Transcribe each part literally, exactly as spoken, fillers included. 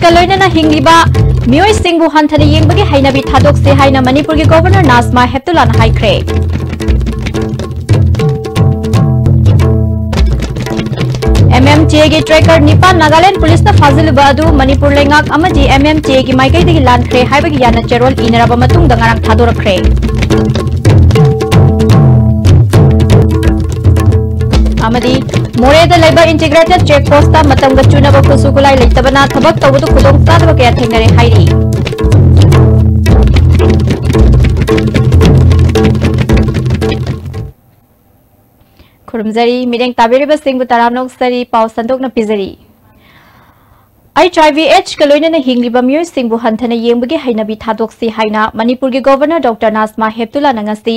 ꯀ ꯂꯣꯏꯅꯅ ꯍꯤꯡꯂꯤꯕ ꯃꯤꯑꯣꯏꯁꯤꯡꯕꯨ ꯍꯟꯊꯅ ꯌꯦꯡꯕꯒꯤ ꯍꯩꯅꯕꯤ ꯊꯥꯗꯣꯛꯁꯤ ꯍꯥꯏꯅ ꯃꯅꯤꯄꯨꯔꯒꯤ ꯒꯣꯚꯔꯅꯔ ꯅꯥꯖꯃꯥ ꯍꯦꯞꯇꯨꯂꯥꯅ ꯍꯥꯏꯈ꯭ꯔꯦ꯫ ꯑꯦꯝ ꯑꯦꯝ ꯇꯤ ꯑꯦꯒꯤ ꯇ꯭ꯔꯦꯀꯔ ꯅꯤꯄꯥꯟ ꯅꯥꯒꯥꯂꯦꯟ ꯄꯨꯂꯤꯁꯅ ꯐꯥꯖꯤꯜꯂꯨꯕ ꯑꯗꯨ ꯃꯅꯤꯄꯨꯔ ꯂꯩꯉꯥꯛ ꯑꯃꯗꯤ ꯑꯦꯝ ꯑꯦꯝ ꯇꯤ ꯑꯦꯒꯤ ꯃꯥꯏꯀꯩꯗꯒꯤ ꯂꯥꯟꯈ꯭ꯔꯦ ꯍꯥꯏꯕꯒꯤ ꯌꯥꯅ ꯆꯦꯔꯣꯜ ꯏꯅꯔꯕ ꯃꯇꯨꯡꯗ ꯉꯔꯥꯡ ꯊꯥꯗꯣꯔꯛꯈ꯭ꯔꯦ꯫ ꯑꯃꯗꯤ ꯃꯣꯔꯦꯗ ꯂꯩꯕ ꯏꯟꯇꯤꯒ꯭ꯔꯦꯇꯦꯗ ꯆꯦꯛ ꯄꯣꯁꯇ ꯃꯇꯝꯒ ꯆꯨꯅꯕ ꯈꯨꯠꯁꯨ ꯈꯨꯠꯂꯥꯏ ꯂꯩꯇꯕꯅ ꯊꯕꯛ ꯇꯧꯕꯗ ꯈꯨꯗꯣꯡꯆꯥꯗꯕ ꯀꯌꯥ ꯊꯦꯡꯅꯔꯦ ꯍꯥꯏꯔꯤ꯫ ꯈꯨꯔꯨꯝꯖꯔꯤ꯫ ꯃꯤꯠꯌꯦꯡ ꯇꯥꯕꯤꯔꯤꯕꯁꯤꯡꯕꯨ ꯇꯔꯥꯝꯅ ꯑꯣꯛꯆꯔꯤ꯫ ꯄꯥꯎ ꯁꯟꯗꯣꯛꯅ ꯄꯤꯖꯔꯤ꯫ ꯑꯩꯆ ꯑꯥꯏ ꯚꯤ ꯑꯦꯗꯁꯀ ꯂꯣꯏꯅꯅ ꯍꯤꯡꯂꯤꯕ ꯃꯤꯑꯣꯏꯁꯤꯡꯕꯨ ꯍꯟꯊꯅ ꯌꯦꯡꯕꯒꯤ ꯍꯩꯅꯕꯤ ꯊꯥꯗꯣꯛꯁꯤ ꯍꯥꯏꯅ ꯃꯅꯤꯄꯨꯔꯒꯤ ꯒꯣꯚꯔꯅꯔ ꯗꯣꯛꯇꯔ ꯅꯥꯖꯃꯥ ꯍꯦꯞꯇꯨꯂꯥꯅ ꯉꯁꯤ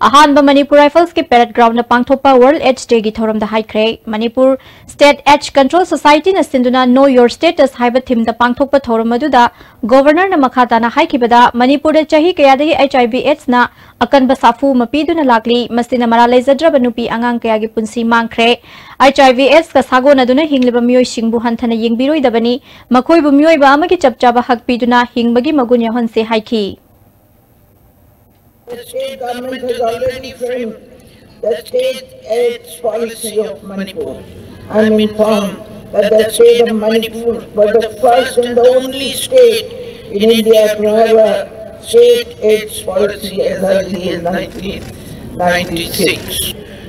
ꯑꯍꯥꯟꯕ ꯃꯅꯤꯄꯨꯔ ꯔꯥꯏꯐꯜꯁꯀꯤ ꯄꯦꯔꯦꯗ ꯒ꯭ꯔꯥꯎꯟꯗ ꯄꯥꯡꯊꯣꯛꯄ ꯋꯥꯔꯜꯗ ꯑꯦꯗꯁ ꯗꯦꯒꯤ ꯊꯧꯔꯝꯗ ꯍꯥꯏꯈ꯭ꯔꯦ꯫ ꯃꯅꯤꯄꯨꯔ ꯁ꯭ꯇꯦꯠ ꯑꯦꯗꯁ ꯀꯟꯇ꯭ꯔꯣꯜ ꯁꯣꯁꯥꯏꯇꯤꯅ ꯁꯤꯟꯗꯨꯅ Know Your Status ꯍꯥꯏꯕ ꯊꯤꯝꯗ ꯄꯥꯡꯊꯣꯛꯄ ꯊꯧꯔꯝ ꯑꯗꯨꯗ ꯒꯣꯚꯔꯅꯔꯅ ꯃꯈꯥ ꯇꯥꯅ ꯍꯥꯏꯈꯤꯕꯗ, ꯃꯅꯤꯄꯨꯔꯗ ꯆꯍꯤ ꯀꯌꯥꯗꯒꯤ ꯑꯩꯆ ꯑꯥꯏ ꯚꯤ ꯑꯦꯗꯁꯅ ꯑꯀꯟꯕ ꯁꯥꯐꯨ ꯑꯃ ꯄꯤꯗꯨꯅ ꯂꯥꯛꯂꯤ꯫ ꯃꯁꯤꯅ ꯃꯔꯥꯜ ꯂꯩꯖꯗ꯭ꯔꯕ ꯅꯨꯄꯤ ꯑꯉꯥꯡ ꯀꯌꯥꯒꯤ ꯄꯨꯟꯁꯤ ꯃꯥꯡꯈ꯭ꯔꯦ꯫ ꯑꯩꯆ ꯑꯥꯏ ꯚꯤ ꯑꯦꯗꯁꯀ ꯁꯥꯒꯣꯟꯅꯗꯨꯅ ꯍꯤꯡꯂꯤꯕ ꯃꯤꯑꯣꯏꯁꯤꯡꯕꯨ ꯍꯟꯊꯅ ꯌꯦꯡꯕꯤꯔꯣꯏꯗꯕꯅꯤ꯫ ꯃꯈꯣꯏꯕꯨ ꯃꯤꯑꯣꯏꯕ ꯑꯃꯒꯤ ꯆꯞ ꯆꯥꯕ ꯍꯛ ꯄꯤꯗꯨꯅ ꯍꯤꯡꯕꯒꯤ ꯃꯒꯨꯟ ꯌꯥꯎꯍꯟꯁꯦ ꯍꯥꯏꯈꯤ꯫ The state government has already framed the state AIDS policy of Manipur. I am informed that the state of Manipur was the first and the only state in India to have a state AIDS policy as early as nineteen ninety-six.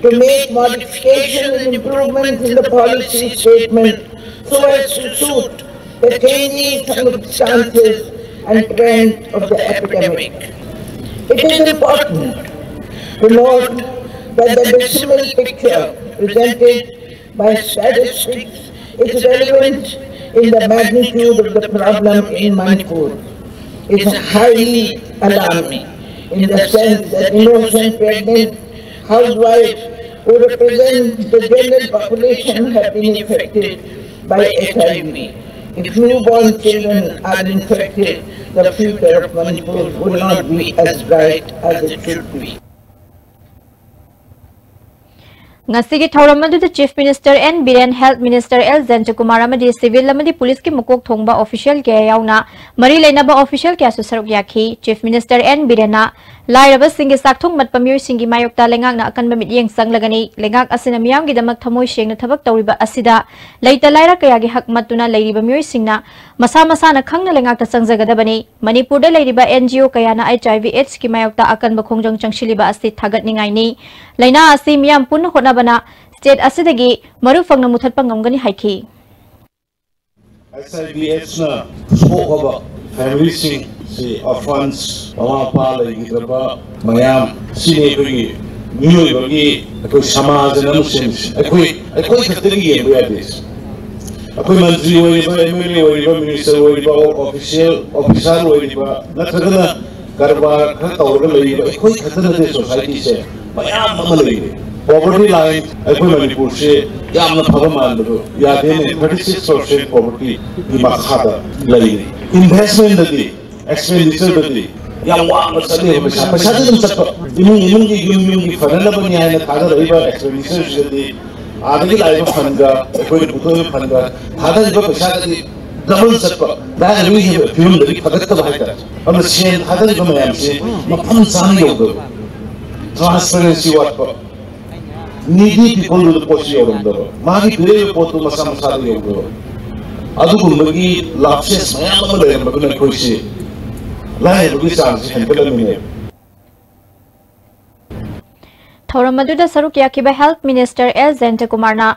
To make modification and improvement in the policy statement so as to suit the changing circumstances and trend of the epidemic. It is important to note that the dismal picture presented by statistics is relevant in the magnitude of the problem in Manipur. It's highly alarming in the sense that innocent pregnant housewives who represent the general population have been affected by H I V. If newborn children are infected, the future of Manipur will not be as bright as it should be. ꯉꯁꯤꯒꯤ ꯊꯧꯔꯝ ꯑꯗꯨꯗ Chief Minister N Biren, Health Minister L ꯖꯌꯟꯇꯀꯨꯃꯥꯔ ꯑꯃꯗꯤ civil ꯑꯃꯗꯤ police ꯀꯤ ꯃꯀꯣꯛ ꯊꯣꯡꯕ official ꯀꯌꯥ ꯌꯥꯎꯅ ꯃꯔꯤ ꯂꯩꯅꯕ official ꯀꯌꯥꯁꯨ ꯁꯔꯨꯛ ꯌꯥꯈꯤ꯫ Chief Minister N ꯕꯤꯔꯦꯟꯅ ꯂꯥꯏꯔꯕꯁꯤꯡꯒꯤ ꯆꯥꯛꯊꯨꯡ ꯃꯠꯄ ꯃꯤꯑꯣꯏꯁꯤꯡꯒꯤ ꯃꯥꯌꯣꯛꯇ ꯂꯩꯉꯥꯛꯅ ꯑꯀꯟꯕ ꯃꯤꯠꯌꯦꯡ ꯆꯪꯂꯒꯅꯤ꯫ ꯂꯩꯉꯥꯛ ꯑꯁꯤꯅ ꯃꯤꯌꯥꯝꯒꯤꯗꯃꯛ ꯊꯃꯣꯏ ꯁꯦꯡꯅ ꯊꯕꯛ ꯇꯧꯔꯤꯕ ꯑꯁꯤꯗ ꯂꯩꯇ ꯂꯥꯏꯔ ꯀꯌꯥꯒꯤ ꯍꯛ ꯃꯠꯇꯨꯅ ꯂꯩꯔꯤꯕ ꯃꯤꯑꯣꯏꯁꯤꯡꯅ ꯃꯁꯥ ꯃꯁꯥꯅ ꯈꯪꯅ ꯂꯩꯉꯥꯛꯇ ꯆꯪꯖꯒꯗꯕꯅꯤ꯫ ꯃꯅꯤꯄꯨꯔꯗ ꯂꯩꯔꯤꯕ N G O ꯀꯌꯥꯅ H I V AIDS ꯀꯤ ꯃꯥꯌꯣꯛꯇ ꯑꯀꯟꯕ ꯈꯣꯡꯖꯪ ꯆꯪꯁꯤꯜꯂꯤꯕ ꯑꯁꯤ ꯊꯥꯒꯠꯅꯤꯡꯉꯥꯏꯅꯤ꯫ ꯂꯥꯏꯅꯥ ꯑꯁꯤ ꯃꯤꯌꯥꯝ ꯄꯨꯟꯅ ꯍꯣꯠꯅꯕꯅ state ꯑꯁꯤꯗꯒꯤ ꯃꯔꯨ ꯐꯪꯅ ꯃꯨꯊꯠꯄ ꯉꯝꯒꯅꯤ ꯍꯥꯏꯈꯤ꯫ H I V AIDS ꯅ ꯁꯣꯛꯑꯕ family ꯁꯤꯡ ꯁꯤ, orphans, ꯃꯃꯥ ꯃꯄꯥ ꯂꯩꯈꯤꯗ꯭ꯔꯕ ꯃꯌꯥꯝ, ꯁꯤꯅꯤ ꯑꯩꯈꯣꯏꯒꯤ ꯃꯤꯑꯣꯏꯕꯒꯤ, ꯑꯩꯈꯣꯏ ꯁꯃꯥꯖ ꯑꯃ ꯁꯦꯝꯃꯤꯁꯦ꯫ ꯑꯩꯈꯣꯏ, ꯑꯩꯈꯣꯏ ꯈꯛꯇꯒꯤ ꯌꯦꯡꯕ ꯌꯥꯗꯦ꯫ ꯑꯩꯈꯣꯏ ꯃꯟꯇ꯭ꯔꯤ ꯑꯣꯏꯔꯤꯕ, M L A ꯑꯣꯏꯔꯤꯕ, minister ꯑꯣꯏꯔꯤꯕ, official officer ꯑꯣꯏꯔꯤꯕ, ꯅꯠꯇ꯭ꯔꯒꯅ ꯀꯔꯕꯥꯔ ꯈꯔ ꯇꯧꯔꯒ ꯂꯩꯔꯤꯕ ꯑꯩꯈꯣꯏ ꯈꯛꯇ ꯅꯠꯇꯦ society ꯁꯦ, ꯃꯌꯥꯝ ꯑꯃ ꯂꯩꯔꯤ꯫ Poverty line ꯑꯩꯈꯣꯏ ꯃꯅꯤꯄꯨꯔꯁꯦ ꯌꯥꯝꯅ ꯐꯕ ꯃꯥꯟꯕꯗꯣ ꯌꯥꯗꯦꯅꯦ, thirty six percent poverty ꯒꯤ ꯃꯈꯥꯗ ꯂꯩꯔꯤ꯫ Investment ꯗꯗꯤ, expenditure ꯗꯗꯤ ꯌꯥꯝ ꯋꯥꯡꯅ ꯆꯠꯂꯦꯕ ꯄꯩꯁꯥ꯫ ꯄꯩꯁꯥꯗꯤ ꯑꯗꯨꯝ ꯆꯠꯄ, ꯏꯃꯨꯡ ꯏꯃꯨꯡꯒꯤ, ꯌꯨꯝ ꯌꯨꯝꯒꯤ ꯐꯅꯅꯕꯅꯤ ꯍꯥꯏꯅ ꯊꯥꯗꯔꯛꯏꯕ expenditure ꯁꯤꯗꯗꯤ, ꯑꯥꯗꯒꯤ ꯂꯥꯛꯏꯕ fund ꯒ ꯑꯩꯈꯣꯏꯅ ꯄꯨꯊꯣꯛꯏꯕ fund ꯒ ꯊꯥꯗꯔꯤꯕ ꯄꯩꯁꯥꯒꯗꯤ double ꯆꯠꯄ, ꯂꯥꯏꯔꯕꯒꯤ ꯐꯤꯕꯝꯗꯒꯤ ꯐꯒꯠꯇꯕ ꯍꯥꯏꯇꯥꯔꯦ꯫ ꯑꯗꯨꯅ ꯁꯦꯟ ꯊꯥꯗꯔꯤꯕ ꯃꯌꯥꯝꯁꯤ ꯃꯐꯝ ꯆꯥꯅ ꯌꯧꯗꯕ, transparency ꯋꯥꯠꯄ, needy people ꯗꯨꯗ ꯄꯣꯠꯁꯤ ꯌꯧꯔꯝꯗꯕ, ꯃꯥꯒꯤ ꯄꯤꯔꯛꯏꯕ ꯄꯣꯠꯇꯨ ꯃꯁꯥ ꯃꯁꯥꯗ ꯌꯧꯗꯕ, ꯑꯗꯨꯒꯨꯝꯕꯒꯤ lapses ꯃꯌꯥꯝ ꯑꯃ ꯂꯩꯔꯝꯕꯗꯨꯅ ꯑꯩꯈꯣꯏꯁꯤ ꯂꯥꯏꯔꯕꯒꯤ ꯆꯥꯡꯁꯤ ꯍꯦꯟꯒꯠꯂꯝꯃꯤꯅꯦꯕ꯫ ꯊꯧꯔꯝ ꯑꯗꯨꯗ ꯁꯔꯨꯛ ꯌꯥꯈꯤꯕ Health Minister L ꯖꯌꯟꯇꯀꯨꯃꯥꯔꯅ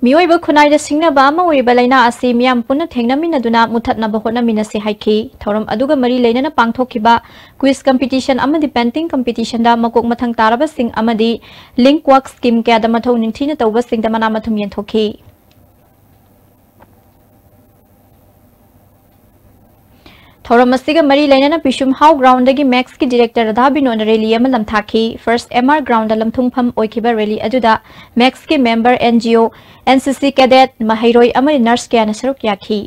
ꯃꯤꯑꯣꯏꯕ ꯈꯨꯟꯅꯥꯏꯗ ꯁꯤꯡꯅꯕ ꯑꯃ ꯑꯣꯏꯔꯤꯕ ꯂꯥꯏꯅꯥ ꯑꯁꯤ ꯃꯤꯌꯥꯝ ꯄꯨꯟꯅ ꯊꯦꯡꯅꯃꯤꯟꯅꯗꯨꯅ ꯃꯨꯊꯠꯅꯕ ꯍꯣꯠꯅꯃꯤꯟꯅꯁꯤ ꯍꯥꯏꯈꯤ꯫ ꯊꯧꯔꯝ ꯑꯗꯨꯒ ꯃꯔꯤ ꯂꯩꯅꯅ ꯄꯥꯡꯊꯣꯛꯈꯤꯕ quiz competition ꯑꯃꯗꯤ painting competition ꯗ ꯃꯀꯣꯛ ꯃꯊꯪ ꯇꯥꯔꯕꯁꯤꯡ ꯑꯃꯗꯤ link work scheme ꯀꯌꯥꯗ ꯃꯊꯧ ꯅꯤꯡꯊꯤꯅ ꯇꯧꯕꯁꯤꯡꯗ ꯃꯅꯥ ꯃꯊꯨꯝ ꯌꯦꯟꯊꯣꯛꯈꯤ꯫ ꯊꯧꯔꯝ ꯑꯁꯤꯒ ꯃꯔꯤ ꯂꯩꯅꯅ ꯄꯤꯁꯨꯝ ꯍꯥꯎ ground ꯗꯒꯤ max ꯀꯤ director ꯔꯥꯙꯥ ꯕꯤꯅꯣꯗꯅ rally ꯑꯃ ꯂꯝꯊꯥꯈꯤ꯫ First M R ground ꯗ ꯂꯝꯊꯨꯡꯐꯝ ꯑꯣꯏꯈꯤꯕ rally ꯑꯗꯨꯗ max ꯀꯤ member, N G O, N C C cadet, ꯃꯍꯩꯔꯣꯏ ꯑꯃꯗꯤ nurse ꯀꯌꯥꯅ ꯁꯔꯨꯛ ꯌꯥꯈꯤ꯫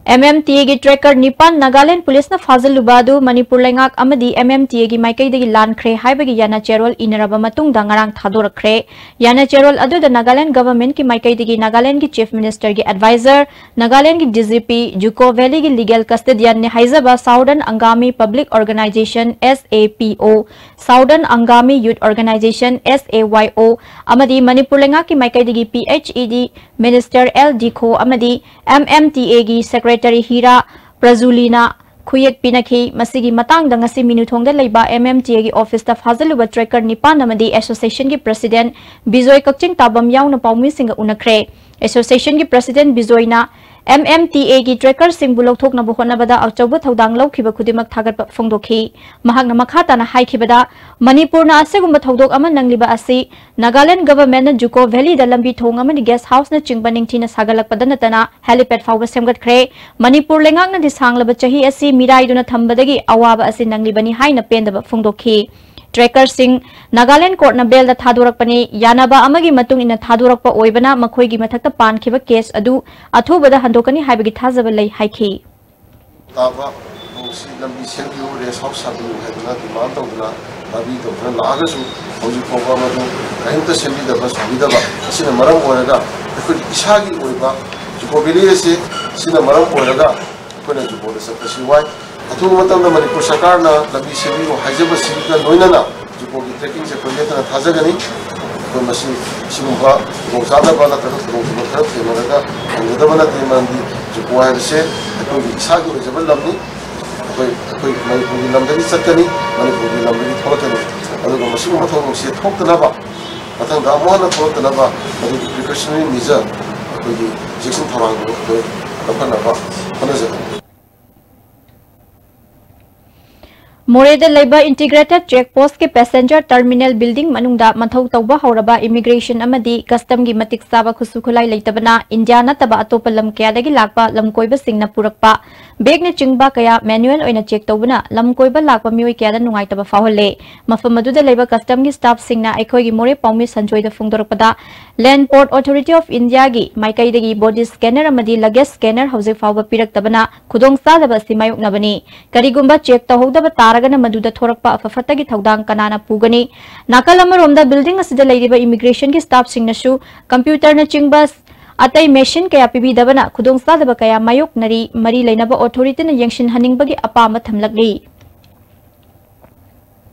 MMTA ꯒꯤ tracker ꯅꯤꯄꯥꯟ ꯅꯥꯒꯥꯂꯦꯟꯗ ꯄꯨꯂꯤꯁꯅ ꯐꯥꯖꯤꯜꯂꯨꯕ ꯑꯗꯨ ꯃꯅꯤꯄꯨꯔ ꯂꯩꯉꯥꯛ ꯑꯃꯗꯤ MMTA ꯒꯤ ꯃꯥꯏꯀꯩꯗꯒꯤ ꯂꯥꯟꯈ꯭ꯔꯦ ꯍꯥꯏꯕꯒꯤ ꯌꯥꯅꯆꯦꯔꯣꯜ ꯏꯅꯔꯕ ꯃꯇꯨꯡꯗ ꯉꯔꯥꯡ ꯊꯥꯗꯣꯔꯛꯈ꯭ꯔꯦ꯫ ꯌꯥꯅꯆꯦꯔꯣꯜ ꯑꯗꯨꯗ ꯅꯥꯒꯥꯂꯦꯟꯗ government ꯀꯤ ꯃꯥꯏꯀꯩꯗꯒꯤ ꯅꯥꯒꯥꯂꯦꯟꯗꯒꯤ Chief Minister ꯒꯤ adviser, ꯅꯥꯒꯥꯂꯦꯟꯗꯒꯤ DGP, ꯖꯨꯀꯣ ꯚꯦꯂꯤꯒꯤ legal custodian ꯅꯤ ꯍꯥꯏꯖꯕ Southern Angami Public Organisation, SAPO, Southern Angami Youth Organisation, SAYO, ꯑꯃꯗꯤ ꯃꯅꯤꯄꯨꯔ ꯂꯩꯉꯥꯛꯀꯤ ꯃꯥꯏꯀꯩꯗꯒꯤ PHED Minister ꯑꯦꯜ ꯗꯤꯈꯣ ꯑꯃꯗꯤ MMTA ꯒꯤ secretary ꯍꯤꯔꯥ ꯄ꯭ꯔꯖꯨꯂꯤꯅ ꯈꯨꯌꯦꯛ ꯄꯤꯅꯈꯤ꯫ ꯃꯁꯤꯒꯤ ꯃꯇꯥꯡꯗ ꯉꯁꯤ ꯃꯤꯅꯨꯊꯣꯡꯗ ꯂꯩꯕ MMTA ꯒꯤ office ꯇ ꯐꯥꯖꯤꯜꯂꯨꯕ tracker ꯅꯤꯄꯥꯟ ꯑꯃꯗꯤ association ꯒꯤ president ꯕꯤꯖꯣꯏ ꯀꯛꯆꯤꯡ ꯇꯥꯕꯝ ꯌꯥꯎꯅ ꯄꯥꯎꯃꯤꯁꯤꯡꯒ ꯎꯅꯈ꯭ꯔꯦ꯫ Association ꯒꯤ president ꯕꯤꯖꯣꯏꯅ MMTA ꯒꯤ tracker ꯁꯤꯡꯕꯨ ꯂꯧꯊꯣꯛꯅꯕ ꯍꯣꯠꯅꯕꯗ ꯑꯆꯧꯕ ꯊꯧꯗꯥꯡ ꯂꯧꯈꯤꯕ ꯈꯨꯗꯤꯡꯃꯛ ꯊꯥꯒꯠꯄ ꯐꯣꯡꯗꯣꯛꯈꯤ꯫ ꯃꯍꯥꯛꯅ ꯃꯈꯥ ꯇꯥꯅ ꯍꯥꯏꯈꯤꯕꯗ, ꯃꯅꯤꯄꯨꯔꯅ ꯑꯁꯤꯒꯨꯝꯕ ꯊꯧꯗꯣꯛ ꯑꯃ ꯅꯪꯂꯤꯕ ꯑꯁꯤ ꯅꯥꯒꯥꯂꯦꯟꯗ government ꯅ ꯖꯨꯀꯣ ꯚꯦꯂꯤꯗ ꯂꯝꯕꯤ ꯊꯣꯡ ꯑꯃꯗꯤ guest house ꯅꯆꯤꯡꯕ ꯅꯤꯡꯊꯤꯅ ꯁꯥꯒꯠꯂꯛꯄꯗ ꯅꯠꯇꯅ helipad ꯐꯥꯎꯕ ꯁꯦꯝꯒꯠꯈ꯭ꯔꯦ꯫ ꯃꯅꯤꯄꯨꯔ ꯂꯩꯉꯥꯛꯅꯗꯤ ꯁꯥꯡꯂꯕ ꯆꯍꯤ ꯑꯁꯤ ꯃꯤꯔꯥꯏꯗꯨꯅ ꯊꯝꯕꯗꯒꯤ ꯑꯋꯥꯕ ꯑꯁꯤ ꯅꯪꯂꯤꯕꯅꯤ ꯍꯥꯏꯅ ꯄꯦꯟꯗꯕ ꯐꯣꯡꯗꯣꯛꯈꯤ꯫ Tracker ꯁꯤꯡ ꯅꯥꯒꯥꯂꯦꯟꯗ court ꯅ bail ꯗ ꯊꯥꯗꯣꯔꯛꯄꯅꯤ꯫ ꯌꯥꯅꯕ ꯑꯃꯒꯤ ꯃꯇꯨꯡ ꯏꯟꯅ ꯊꯥꯗꯣꯔꯛꯄ ꯑꯣꯏꯕꯅ ꯃꯈꯣꯏꯒꯤ ꯃꯊꯛꯇ ꯄꯥꯟꯈꯤꯕ case ꯑꯗꯨ ꯑꯊꯨꯕꯗ ꯍꯟꯗꯣꯛꯀꯅꯤ ꯍꯥꯏꯕꯒꯤ ꯊꯥꯖꯕ ꯂꯩ ꯍꯥꯏꯈꯤ꯫ ꯇꯥꯕ ꯊꯧꯗꯣꯛꯁꯤ ꯂꯝꯕꯤ ꯁꯦꯝꯕꯤꯌꯨ, rest house ꯁꯥꯕꯤꯌꯨ ꯍꯥꯏꯗꯅ demand ꯇꯧꯗꯅ, ꯂꯥꯕꯤ ꯇꯧꯗꯅ ꯂꯥꯛꯑꯒꯁꯨ ꯍꯧꯖꯤꯛ ꯐꯥꯎꯕ ꯃꯗꯨ ꯀꯔꯤꯝꯇ ꯁꯦꯝꯕꯤꯗꯕ, ꯁꯥꯕꯤꯗꯕ ꯑꯁꯤꯅ ꯃꯔꯝ ꯑꯣꯏꯔꯒ ꯑꯩꯈꯣꯏꯒꯤ ꯏꯁꯥꯒꯤ ꯑꯣꯏꯕ ꯖꯨꯀꯣ ꯚꯦꯂꯤ ꯑꯁꯤ ꯁꯤꯅ ꯃꯔꯝ ꯑꯣꯏꯔꯒ ꯑꯩꯈꯣꯏꯅ ꯖꯨꯀꯣꯗ ꯆꯠꯄꯁꯤ ꯋꯥꯏ꯫ ꯑꯊꯨꯕ ꯃꯇꯝꯗ ꯃꯅꯤꯄꯨꯔ ꯁꯔꯀꯥꯔꯅ ꯂꯝꯕꯤ ꯁꯦꯝꯕꯤꯌꯨ ꯍꯥꯏꯖꯕꯁꯤꯒ ꯂꯣꯏꯅꯅ ꯖꯨꯀꯣꯒꯤ tracking ꯁꯦ ꯑꯩꯈꯣꯏ ꯂꯦꯞꯇꯅ ꯊꯥꯖꯒꯅꯤ꯫ ꯑꯩꯈꯣꯏ ꯃꯁꯤ ꯁꯤꯒꯨꯝꯕ ꯈꯨꯗꯣꯡꯆꯥꯗꯕ ꯅꯠꯇ꯭ꯔꯒ ꯈꯨꯗꯣꯡꯊꯤꯕ ꯈꯔ ꯊꯦꯡꯅꯔꯒ ꯍꯟꯒꯗꯕ ꯅꯠꯇꯦ, ꯃꯔꯝꯗꯤ ꯖꯨꯀꯣ ꯍꯥꯏꯕꯁꯦ ꯑꯩꯈꯣꯏꯒꯤ ꯏꯁꯥꯒꯤ ꯑꯣꯏꯖꯕ ꯂꯝꯅꯤ꯫ ꯑꯩꯈꯣꯏ, ꯑꯩꯈꯣꯏ ꯃꯅꯤꯄꯨꯔꯒꯤ ꯂꯝꯗꯒꯤ ꯆꯠꯀꯅꯤ, ꯃꯅꯤꯄꯨꯔꯒꯤ ꯂꯝꯗꯒꯤ ꯊꯣꯛꯂꯛꯀꯅꯤ꯫ ꯑꯗꯨꯒ ꯃꯁꯤꯒꯨꯝꯕ ꯊꯧꯗꯣꯛꯁꯦ ꯊꯣꯛꯇꯅꯕ, ꯃꯊꯪꯗ ꯑꯃꯨꯛ ꯍꯟꯅ ꯊꯣꯛꯂꯛꯇꯅꯕ ꯃꯗꯨꯒꯤ precautionary measure ꯑꯩꯈꯣꯏꯒꯤ ꯆꯦꯛꯁꯤꯟ ꯊꯧꯔꯥꯡꯗꯨ ꯑꯩꯈꯣꯏ ꯂꯧꯈꯠꯅꯕ ꯍꯣꯠꯅꯖꯒꯅꯤ꯫ ꯃꯣꯔꯦꯗ ꯂꯩꯕ Integrated Check Post ꯀꯤ passenger terminal building ꯃꯅꯨꯡꯗ ꯃꯊꯧ ꯇꯧꯕ ꯍꯧꯔꯕ immigration ꯑꯃꯗꯤ custom ꯒꯤ ꯃꯇꯤꯛ ꯆꯥꯕ ꯈꯨꯠꯁꯨ ꯈꯨꯠꯂꯥꯏ ꯂꯩꯇꯕꯅ ꯏꯟꯗꯤꯌꯥ ꯅꯠꯇꯕ ꯑꯇꯣꯞꯄ ꯂꯝ ꯀꯌꯥꯗꯒꯤ ꯂꯥꯛꯄ ꯂꯝꯀꯣꯏꯕꯁꯤꯡꯅ ꯄꯨꯔꯛꯄ ꯕꯦꯒꯅꯆꯤꯡꯕ ꯀꯌꯥ ꯃꯦꯅꯨꯑꯦꯜ ꯑꯣꯏꯅ ꯆꯦꯛ ꯇꯧꯕꯅ ꯂꯝ ꯀꯣꯏꯕ ꯂꯥꯛꯄ ꯃꯤꯑꯣꯏ ꯀꯌꯥꯗ ꯅꯨꯡꯉꯥꯏꯇꯕ ꯐꯥꯎꯍꯜꯂꯦ꯫ ꯃꯐꯝ ꯑꯗꯨꯗ ꯂꯩꯕ ꯀꯁꯇꯝꯒꯤ ꯁ꯭ꯇꯥꯐꯁꯤꯡꯅ ꯑꯩꯈꯣꯏꯒꯤ ꯃꯣꯔꯦ ꯄꯥꯎꯃꯤ ꯁꯟꯖꯣꯏꯗ ꯐꯣꯡꯗꯣꯔꯛꯄꯗ, Land Port Authority of Indiaꯒꯤ ꯃꯥꯏꯀꯩꯗꯒꯤ ꯕꯣꯗꯤ ꯁ꯭ꯀꯦꯅꯔ ꯑꯃꯗꯤ ꯂꯒꯦꯖ ꯁ꯭ꯀꯦꯅꯔ ꯍꯧꯖꯤꯛ ꯐꯥꯎꯕ ꯄꯤꯔꯛꯇꯕꯅ ꯈꯨꯗꯣꯡꯆꯥꯗꯕ ꯑꯁꯤ ꯃꯥꯌꯣꯛꯅꯕꯅꯤ꯫ ꯀꯔꯤꯒꯨꯝꯕ ꯆꯦꯛ ꯇꯧꯍꯧꯗꯕ ꯇꯥꯔꯒꯅ ꯃꯗꯨꯗ ꯊꯣꯔꯛꯄ ꯑꯐ ꯐꯠꯇꯒꯤ ꯊꯧꯗꯥꯡ ꯀꯅꯥꯅ ꯄꯨꯒꯅꯤ? ꯅꯥꯀꯜ ꯑꯃꯔꯣꯝꯗ building ꯑꯁꯤꯗ ꯂꯩꯔꯤꯕ ꯏꯃꯤꯒ꯭ꯔꯦꯁꯟꯒꯤ ꯁ꯭ꯇꯥꯐꯁꯤꯡꯅꯁꯨ ꯀꯝꯄ꯭ꯌꯨꯇꯔꯅꯆꯤꯡꯕ ꯑꯇꯩ ꯃꯦꯁꯤꯟ ꯀꯌꯥ ꯄꯤꯕꯤꯗꯕꯅ ꯈꯨꯗꯣꯡꯆꯥꯗꯕ ꯀꯌꯥ ꯃꯥꯌꯣꯛꯅꯔꯤ꯫ ꯃꯔꯤ ꯂꯩꯅꯕ ꯑꯣꯊꯣꯔꯤꯇꯤꯅ ꯌꯦꯡꯁꯤꯟꯍꯟꯅꯤꯡꯕꯒꯤ ꯑꯄꯥꯝꯕ ꯊꯝꯂꯛꯂꯤ꯫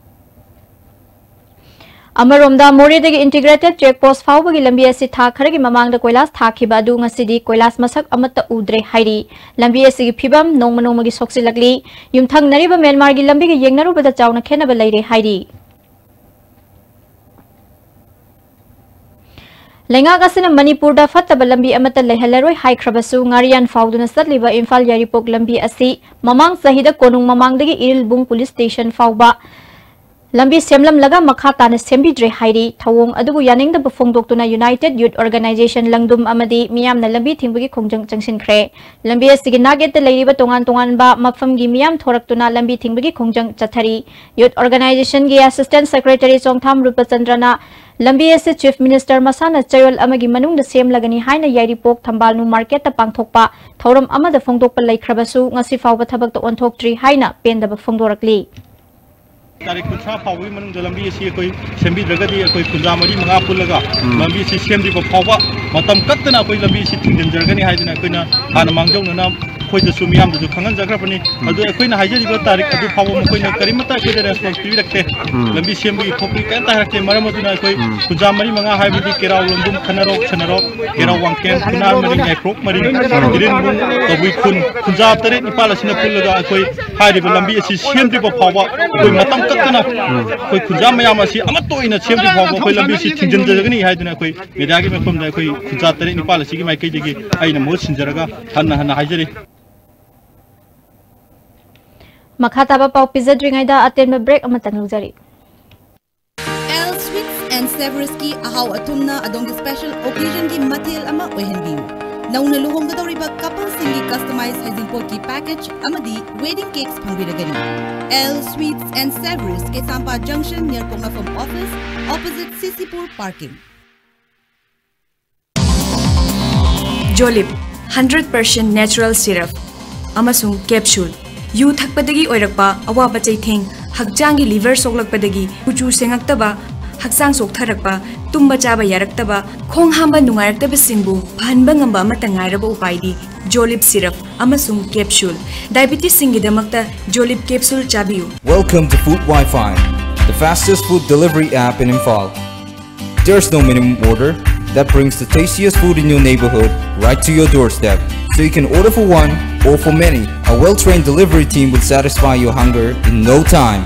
ꯑꯃꯔꯣꯝꯗ, ꯃꯣꯔꯦꯗꯒꯤ Integrated Check Post ꯐꯥꯎꯕꯒꯤ ꯂꯝꯕꯤ ꯑꯁꯤ ꯊꯥ ꯈꯔꯒꯤ ꯃꯃꯥꯡꯗ ꯀꯣꯏꯂꯥꯁ ꯊꯥꯈꯤꯕ ꯑꯗꯨ ꯉꯁꯤꯗꯤ ꯀꯣꯏꯂꯥꯁ ꯃꯁꯛ ꯑꯃꯠꯇ ꯎꯗ꯭ꯔꯦ ꯍꯥꯏꯔꯤ꯫ ꯂꯝꯕꯤ ꯑꯁꯤꯒꯤ ꯐꯤꯕꯝ ꯅꯣꯡꯃ ꯅꯣꯡꯃꯒꯤ ꯁꯣꯛꯆꯤꯜꯂꯛꯂꯤ꯫ ꯌꯨꯝꯊꯪꯅꯔꯤꯕ ꯃ꯭ꯌꯥꯟꯃꯥꯔꯒꯤ ꯂꯝꯕꯤꯒ ꯌꯦꯡꯅꯔꯨꯕꯗ ꯆꯥꯎꯅ ꯈꯦꯠꯅꯕ ꯂꯩꯔꯦ ꯍꯥꯏꯔꯤ꯫ ꯂꯩꯉꯥꯛ ꯑꯁꯤꯅ ꯃꯅꯤꯄꯨꯔꯗ ꯐꯠꯇꯕ ꯂꯝꯕꯤ ꯑꯃꯠꯇ ꯂꯩꯍꯜꯂꯔꯣꯏ ꯍꯥꯏꯈ꯭ꯔꯕꯁꯨ, ꯉꯥꯔꯤꯌꯥꯟ ꯐꯥꯎꯗꯨꯅ ꯆꯠꯂꯤꯕ ꯏꯝꯐꯥꯜ ꯌꯥꯏꯔꯤꯄꯣꯛ ꯂꯝꯕꯤ ꯑꯁꯤ ꯃꯃꯥꯡ ꯆꯍꯤꯗ ꯀꯣꯅꯨꯡ ꯃꯃꯥꯡꯗꯒꯤ ꯏꯔꯤꯜꯕꯨꯡ ꯄꯨꯂꯤꯁ ꯁ꯭ꯇꯦꯁꯟ ꯐꯥꯎꯕ ꯂꯝꯕꯤ ꯁꯦꯝꯂꯝꯂꯒ ꯃꯈꯥ ꯇꯥꯅ ꯁꯦꯝꯕꯤꯗ꯭ꯔꯦ ꯍꯥꯏꯔꯤ꯫ ꯊꯧꯑꯣꯡ ꯑꯗꯨꯕꯨ ꯌꯥꯅꯤꯡꯗꯕ ꯐꯣꯡꯗꯣꯛꯇꯨꯅ United Youth Organization ꯂꯪꯗꯨꯝ ꯑꯃꯗꯤ ꯃꯤꯌꯥꯝꯅ ꯂꯝꯕꯤ ꯊꯤꯡꯕꯒꯤ ꯈꯣꯡꯖꯪ ꯆꯪꯁꯤꯟꯈ꯭ꯔꯦ꯫ ꯂꯝꯕꯤ ꯑꯁꯤꯒꯤ ꯅꯥꯛꯌꯦꯠꯇ ꯂꯩꯔꯤꯕ ꯇꯣꯉꯥꯟ ꯇꯣꯉꯥꯟꯕ ꯃꯐꯝꯒꯤ ꯃꯤꯌꯥꯝ ꯊꯣꯔꯛꯇꯨꯅ ꯂꯝꯕꯤ ꯊꯤꯡꯕꯒꯤ ꯈꯣꯡꯖꯪ ꯆꯠꯊꯔꯤ꯫ Youth Organizationꯒꯤ Assistant Secretary ꯆꯣꯡꯊꯥꯝ ꯔꯨꯄꯆꯟꯗ꯭ꯔꯅ ꯂꯝꯕꯤ ꯑꯁꯤ Chief Minister ꯃꯁꯥꯅ ꯆꯌꯣꯜ ꯑꯃꯒꯤ ꯃꯅꯨꯡꯗ ꯁꯦꯝꯂꯒꯅꯤ ꯍꯥꯏꯅ ꯌꯥꯏꯔꯤꯄꯣꯛ ꯊꯝꯕꯥꯜꯅꯨ ꯃꯥꯔꯀꯦꯠꯇ ꯄꯥꯡꯊꯣꯛꯄ ꯊꯧꯔꯝ ꯑꯃꯗ ꯐꯣꯡꯗꯣꯛꯄ ꯂꯩꯈ꯭ꯔꯕꯁꯨ, ꯉꯁꯤ ꯐꯥꯎꯕ ꯊꯕꯛꯇ ꯑꯣꯟꯊꯣꯛꯇ꯭ꯔꯤ ꯍꯥꯏꯅ ꯄꯦꯟꯗꯕ ꯐꯣꯡꯗꯣꯔꯛꯂꯤ꯫ ꯇꯥꯔꯤꯛ ꯀꯨꯟꯊ꯭ꯔꯥ ꯐꯥꯎꯕꯒꯤ ꯃꯅꯨꯡꯗ ꯂꯝꯕꯤ ꯑꯁꯤ ꯑꯩꯈꯣꯏ ꯁꯦꯝꯕꯤꯗ꯭ꯔꯒꯗꯤ, ꯑꯩꯈꯣꯏ ꯈꯨꯟꯖꯥ ꯃꯔꯤ ꯃꯉꯥ ꯄꯨꯜꯂꯒ ꯎꯝ꯫ ꯂꯝꯕꯤ ꯑꯁꯤ ꯁꯦꯝꯗ꯭ꯔꯤꯕ ꯐꯥꯎꯕ ꯃꯇꯝ ꯀꯛꯇꯅ ꯑꯩꯈꯣꯏ ꯂꯝꯕꯤ ꯑꯁꯤ ꯊꯤꯡꯖꯤꯟꯖꯔꯒꯅꯤ ꯍꯥꯏꯗꯨꯅ ꯑꯩꯈꯣꯏꯅ ꯍꯥꯟꯅ ꯃꯥꯡꯖꯧꯅꯅ ꯑꯩꯈꯣꯏꯗꯁꯨ ꯃꯤꯌꯥꯝꯗꯁꯨ ꯈꯪꯍꯟꯖꯈ꯭ꯔꯕꯅꯤ꯫ ꯎꯝ꯫ ꯑꯗꯨ ꯑꯩꯈꯣꯏꯅ ꯍꯥꯏꯖꯔꯤꯕ ꯇꯥꯔꯤꯛ ꯑꯗꯨ ꯐꯥꯎꯕ ꯃꯈꯣꯏꯅ ꯀꯔꯤꯃꯠꯇ ꯑꯩꯈꯣꯏꯗ response ꯄꯤꯕꯤꯔꯛꯇꯦ꯫ ꯎꯝ꯫ ꯂꯝꯕꯤ ꯁꯦꯝꯕꯒꯤ ꯈꯣꯠꯄꯒꯤ ꯀꯔꯤꯝꯇ ꯍꯥꯏꯔꯛꯇꯦ꯫ ꯃꯔꯝ ꯑꯗꯨꯅ ꯑꯩꯈꯣꯏ ꯎꯝ꯫ ꯈꯨꯟꯖꯥ ꯃꯔꯤ ꯃꯉꯥ ꯍꯥꯏꯕꯗꯤ ꯀꯦꯔꯥꯎ, ꯂꯝꯗꯨꯝ, ꯈꯅꯔꯣꯛ, ꯁꯅꯔꯣꯛ, ꯀꯦꯔꯥꯎ, ꯎꯝ꯫ ꯋꯥꯡꯈꯦꯝ, ꯈꯨꯅꯥꯔ ꯃꯔꯤ, ꯉꯥꯏꯈ꯭ꯔꯣꯛ ꯃꯔꯤ, ꯎꯝ꯫ ꯏꯔꯤꯟꯕꯨꯡ, ꯀꯕꯨꯏ ꯈꯨꯟ, ꯈꯨꯟꯖꯥ ꯇꯔꯦꯠ ꯅꯤꯄꯥꯜ ꯑꯁꯤꯅ ꯄꯨꯜꯂꯒ ꯑꯩꯈꯣꯏ ꯍꯥꯏꯔꯤꯕ ꯂꯝꯕꯤ ꯑꯁꯤ ꯁꯦꯝꯗ꯭ꯔꯤꯕ ꯐꯥꯎꯕ ꯑꯩꯈꯣꯏ ꯃꯇꯝ ꯀꯛꯇꯅ ꯎꯝ꯫ ꯑꯩꯈꯣꯏ ꯈꯨꯟꯖꯥ ꯃꯌꯥꯝ ꯑꯁꯤ ꯑꯃꯠꯇ ꯑꯣꯏꯅ ꯁꯦꯝꯗ꯭ꯔꯤ ꯐꯥꯎꯕ ꯑꯩꯈꯣꯏ ꯂꯝꯕꯤ ꯑꯁꯤ ꯊꯤꯡꯖꯤꯟꯖꯒꯅꯤ ꯍꯥꯏꯗꯨꯅ ꯑꯩꯈꯣꯏ ꯃꯦꯗꯤꯌꯥꯒꯤ ꯃꯐꯝꯗ ꯑꯩꯈꯣꯏ ꯈꯨꯟꯖꯥ ꯇꯔꯦꯠ ꯅꯤꯄꯥꯜ ꯑꯁꯤꯒꯤ ꯃꯥꯏꯀꯩꯗꯒꯤ ꯑꯩꯅ ꯃꯍꯨꯠ ꯁꯤꯟꯖꯔꯒ ꯍꯟꯅ ꯍꯟꯅ ꯍꯥꯏꯖꯔꯤ꯫ ꯃꯈꯥ ꯇꯥꯕ ꯄꯥꯎ ꯄꯤꯖꯗ꯭ꯔꯤꯉꯩꯗ ꯑꯇꯦꯟꯕ break ꯑꯃꯇꯪ ꯂꯧꯖꯔꯤ꯫ L Sweets and Savoursꯀꯤ ꯑꯍꯥꯎ ꯑꯊꯨꯝꯅ ꯑꯗꯣꯝꯒꯤ special occasionꯒꯤ ꯃꯊꯦꯜ ꯑꯃ ꯑꯣꯏꯍꯟꯕꯤꯌꯨ꯫ ꯅꯧꯅ ꯂꯨꯍꯣꯡꯒꯗꯧꯔꯤꯕ coupleꯁꯤꯡꯒꯤ customize ꯍꯩꯖꯤꯡꯄꯣꯠꯀꯤ package ꯑꯃꯗꯤ wedding cakes ꯐꯪꯕꯤꯔꯒꯅꯤ꯫ L Sweets and Savories, Keishampat junction near ꯄꯣꯛꯅꯐꯝ office, opposite C C Pur parking. ꯖꯣꯂꯤꯞ, hundred percent natural syrup ꯑꯃꯁꯨꯡ capsule꯫ ꯌꯨ ꯊꯛꯄꯗꯒꯤ ꯑꯣꯏꯔꯛꯄ ꯑꯋꯥꯕ ꯆꯩꯊꯦꯡ, ꯍꯛꯆꯥꯡꯒꯤ liver ꯁꯣꯛꯂꯛꯄꯗꯒꯤ ꯀꯨꯆꯨ ꯁꯦꯡꯉꯛꯇꯕ, ꯍꯛꯆꯥꯡ ꯆꯣꯛꯊꯔꯛꯄ, ꯇꯨꯝꯕ ꯆꯥꯕ ꯌꯥꯔꯛꯇꯕ, ꯈꯣꯡ ꯍꯥꯝꯕ ꯅꯨꯡꯉꯥꯏꯔꯛꯇꯕꯁꯤꯡꯕꯨ ꯐꯍꯟꯕ ꯉꯝꯕ ꯑꯃꯠꯇ ꯉꯥꯏꯔꯕ ꯎꯄꯥꯏꯗꯤ ꯖꯣꯂꯤꯞ syrup ꯑꯃꯁꯨꯡ capsule꯫ Diabetesꯁꯤꯡꯒꯤꯗꯃꯛꯇ ꯖꯣꯂꯤꯞ capsule ꯆꯥꯕꯤꯌꯨ꯫ Welcome to Food Wi-Fi, the fastest food delivery app in Imphal. There's no minimum order that brings the tastiest food in your neighborhood right to your doorstep. So you can order for one or for many. A well-trained delivery team will satisfy your hunger in no time.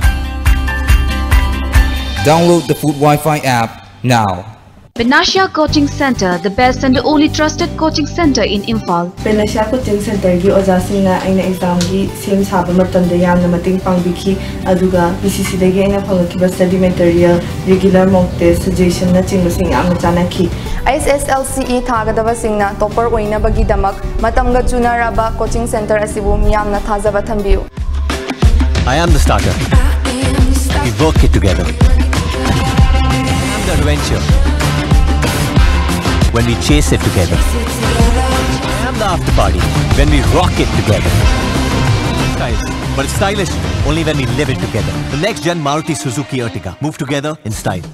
Download the Food Wi-Fi app now. Vinashya Coaching Center, the best and only trusted coaching center in Imphal. Panacea coaching ꯁꯦꯟꯇꯔꯒꯤ ꯑꯣꯖꯥꯁꯤꯡꯅ ꯑꯩꯅ ꯑꯦꯛꯖꯥꯝꯒꯤ ꯁꯦꯝ ꯁꯥꯕ ꯃꯇꯝꯗ ꯌꯥꯝꯅ ꯃꯇꯦꯡ ꯄꯥꯡꯕꯤꯈꯤ꯫ ꯑꯗꯨꯒ ꯄꯤ ꯁꯤ ꯁꯤꯗꯒꯤ ꯑꯩꯅ ꯐꯪꯂꯛꯈꯤꯕ study material, regular mock test, suggestionꯅꯆꯤꯡꯕꯁꯤꯡ ꯌꯥꯝꯅ ꯆꯥꯟꯅꯈꯤ꯫ ꯑꯩꯆ ꯑꯦꯁ ꯑꯦꯜ ꯁꯤ ꯏ ꯊꯥꯒꯗꯕꯁꯤꯡꯅ topper ꯑꯣꯏꯅꯕꯒꯤꯗꯃꯛ ꯃꯇꯝꯒ ꯆꯨꯅꯔꯕ coaching center ꯑꯁꯤꯕꯨ ꯃꯤꯌꯥꯝꯅ ꯊꯥꯖꯕ ꯊꯝꯕꯤꯌꯨ꯫ I am the starter. We work it together. I am the adventure. When we chase it together. I am the after party. When we rock it together. Style. But it's stylish only when we live it together. The next gen Maruti Suzuki Ertiga. Move together in style.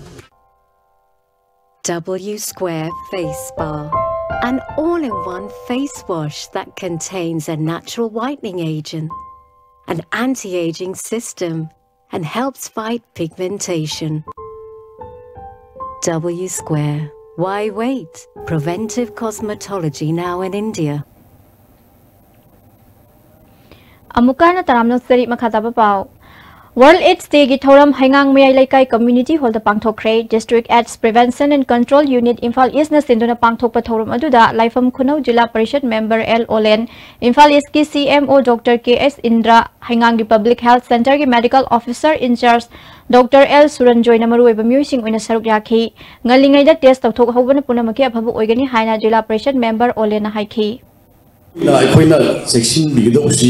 W Square Face Bar, an all in one face wash that contains a natural whitening agent, an anti aging system, and helps fight pigmentation. W Square. Why wait? Preventive cosmetology now in India. ꯑꯃꯨꯛꯀ ꯍꯟꯅ ꯇꯔꯥꯝꯅ ꯑꯣꯛꯆꯔꯤ꯫ ꯃꯈꯥ ꯇꯥꯕ ꯄꯥꯎ꯫ World AIDS Day ꯒꯤ ꯊꯧꯔꯝ ꯍꯩꯉꯥꯡ ꯃꯌꯥꯏ ꯂꯩꯀꯥꯏ Community Hall the ꯄꯥꯡꯊꯣꯛꯈ꯭ꯔꯦ꯫ District AIDS Prevention and Control Unit Imphal East ꯅ ꯁꯤꯟꯗꯨꯅ ꯄꯥꯡꯊꯣꯛꯄ ꯊꯧꯔꯝ ꯑꯗꯨꯗ Laipham Khunou zilla parishad member L Olen, Imphal East ꯀꯤ C M O Doctor K S Indra, ꯍꯩꯉꯥꯡꯒꯤ Public Health Center ꯒꯤ Medical Officer in charge Doctor L ꯁꯨꯔꯟꯖꯣꯏꯅ ꯃꯔꯨꯑꯣꯏꯕ ꯃꯤꯑꯣꯏꯁꯤꯡ ꯑꯣꯏꯅ ꯁꯔꯨꯛ ꯌꯥꯈꯤ꯫ ꯉꯜꯂꯤꯉꯩꯗ test ꯇꯧꯊꯣꯛꯍꯧꯕꯅ ꯄꯨꯝꯅꯃꯛꯀꯤ ꯑꯐꯕ ꯑꯣꯏꯒꯅꯤ ꯍꯥꯏꯅ ꯖꯤꯂꯥ ꯄꯔꯤꯁꯠ member ꯑꯣꯂꯦꯟꯅ ꯍꯥꯏꯈꯤ꯫ ꯑꯩꯈꯣꯏꯅ ꯆꯦꯛꯁꯤꯟꯕꯤꯒꯗꯧꯕꯁꯤ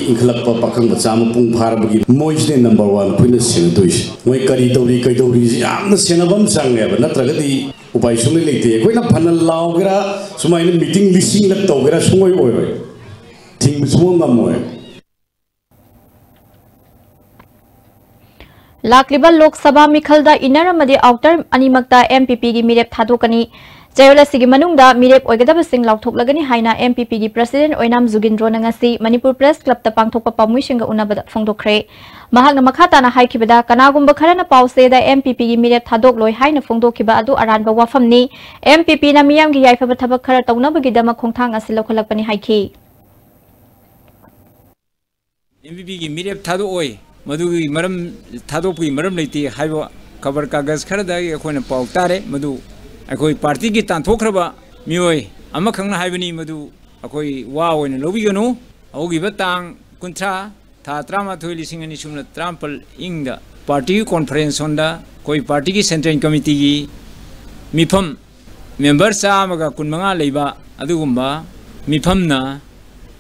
ꯏꯟꯈꯠꯂꯛꯄ ꯄꯥꯈꯪ ꯃꯆꯥ ꯃꯄꯨꯡ ꯐꯥꯔꯕꯒꯤ ꯃꯣꯏꯁꯤꯅꯦ number one ꯑꯩꯈꯣꯏꯅ ꯁꯦꯟꯅꯗꯣꯏꯁꯦ꯫ ꯃꯣꯏ ꯀꯔꯤ ꯇꯧꯔꯤ ꯀꯩꯗꯧꯔꯤꯁꯦ ꯌꯥꯝꯅ ꯁꯦꯟꯅꯕ ꯑꯃ ꯆꯪꯉꯦꯕ, ꯅꯠꯇ꯭ꯔꯒꯗꯤ ꯎꯄꯥꯏ ꯁꯨꯡꯂꯩ ꯂꯩꯇꯦ꯫ ꯑꯩꯈꯣꯏꯅ ꯐꯅ ꯂꯥꯎꯒꯦꯔꯥ, ꯁꯨꯃꯥꯏꯅ meeting ꯂꯤꯁꯤꯡꯂꯛ ꯇꯧꯒꯦꯔꯥ ꯁꯨꯡꯑꯣꯏ ꯑꯣꯏꯔꯣꯏ, ꯊꯤꯡꯕ ꯁꯨꯡꯉꯝ ꯉꯝꯃꯣꯏ꯫ ꯂꯥꯛꯂꯤꯕ ꯂꯣꯛ ꯁꯚꯥ ꯃꯤꯈꯜꯗ inner ꯑꯃꯗꯤ outer ꯑꯅꯤꯃꯛꯇ M P P ꯒꯤ ꯃꯤꯔꯦꯞ ꯊꯥꯗꯣꯛꯀꯅꯤ꯫ ꯆꯌꯣꯜ ꯑꯁꯤꯒꯤ ꯃꯅꯨꯡꯗ ꯃꯤꯔꯦꯞ ꯑꯣꯏꯒꯗꯕꯁꯤꯡ ꯂꯥꯎꯊꯣꯛꯂꯒꯅꯤ ꯍꯥꯏꯅ M P P ꯒꯤ President ꯑꯣꯏꯅꯥꯝ ꯖꯨꯒꯤꯟꯗ꯭ꯔꯣꯅ ꯉꯁꯤ ꯃꯅꯤꯄꯨꯔ Press Club ꯇ ꯄꯥꯡꯊꯣꯛꯄ ꯄꯥꯝꯃꯨꯏꯁꯤꯡꯒ ꯎꯅꯕꯗ ꯐꯣꯡꯗꯣꯛꯈ꯭ꯔꯦ꯫ ꯃꯍꯥꯛꯅ ꯃꯈꯥ ꯇꯥꯅ ꯍꯥꯏꯈꯤꯕꯗ, ꯀꯅꯥꯒꯨꯝꯕ ꯈꯔꯅ ꯄꯥꯎꯆꯦꯗ M P P ꯒꯤ ꯃꯤꯔꯦꯞ ꯊꯥꯗꯣꯛꯂꯣꯏ ꯍꯥꯏꯅ ꯐꯣꯡꯗꯣꯛꯈꯤꯕ ꯑꯗꯨ ꯑꯔꯥꯟꯕ ꯋꯥꯐꯝꯅꯤ꯫ M P P ꯅ ꯃꯤꯌꯥꯝꯒꯤ ꯌꯥꯏꯐꯕ ꯊꯕꯛ ꯈꯔ ꯇꯧꯅꯕꯒꯤꯗꯃꯛ ꯈꯣꯡꯊꯥꯡ ꯑꯁꯤ ꯂꯧꯈꯠꯂꯛꯄꯅꯤ ꯍꯥꯏꯈꯤ꯫ M P P ꯒꯤ ꯃꯤꯔꯦꯞ ꯊꯥꯗꯣꯛꯑꯣꯏ, ꯃꯗꯨꯒꯤ ꯃꯔꯝ, ꯊꯥꯗꯣꯛꯄꯒꯤ ꯃꯔꯝ ꯂꯩꯇꯦ ꯍꯥꯏꯕ ꯈꯕꯔ ꯀꯥꯒꯖ ꯈꯔꯗꯒꯤ ꯑꯩꯈꯣꯏꯅ ꯄꯥꯎ ꯇꯥꯔꯦ꯫ ꯃꯗꯨ ꯑꯩꯈꯣꯏ party ꯒꯤ ꯇꯥꯟꯊꯣꯛꯈ꯭ꯔꯕ ꯃꯤꯑꯣꯏ ꯑꯃꯈꯛꯅ ꯍꯥꯏꯕꯅꯤ꯫ ꯃꯗꯨ ꯑꯩꯈꯣꯏ ꯋꯥ ꯑꯣꯏꯅ ꯂꯧꯕꯤꯒꯅꯨ꯫ ꯍꯧꯈꯤꯕ ꯇꯥꯡ ꯀꯨꯟꯊ꯭ꯔꯥ, ꯊꯥ ꯇꯔꯥꯃꯥꯊꯣꯏ, ꯂꯤꯁꯤꯡ ꯑꯅꯤ ꯁꯨꯞꯅ ꯇꯔꯥꯃꯥꯄꯜ ꯏꯪꯗ party ꯒꯤ conference ꯍꯣꯜꯗ ꯑꯩꯈꯣꯏ party ꯒꯤ central committee ꯒꯤ ꯃꯤꯐꯝ member ꯆꯥꯝꯃꯒ ꯀꯨꯟꯃꯉꯥ ꯂꯩꯕ ꯑꯗꯨꯒꯨꯝꯕ ꯃꯤꯐꯝꯅ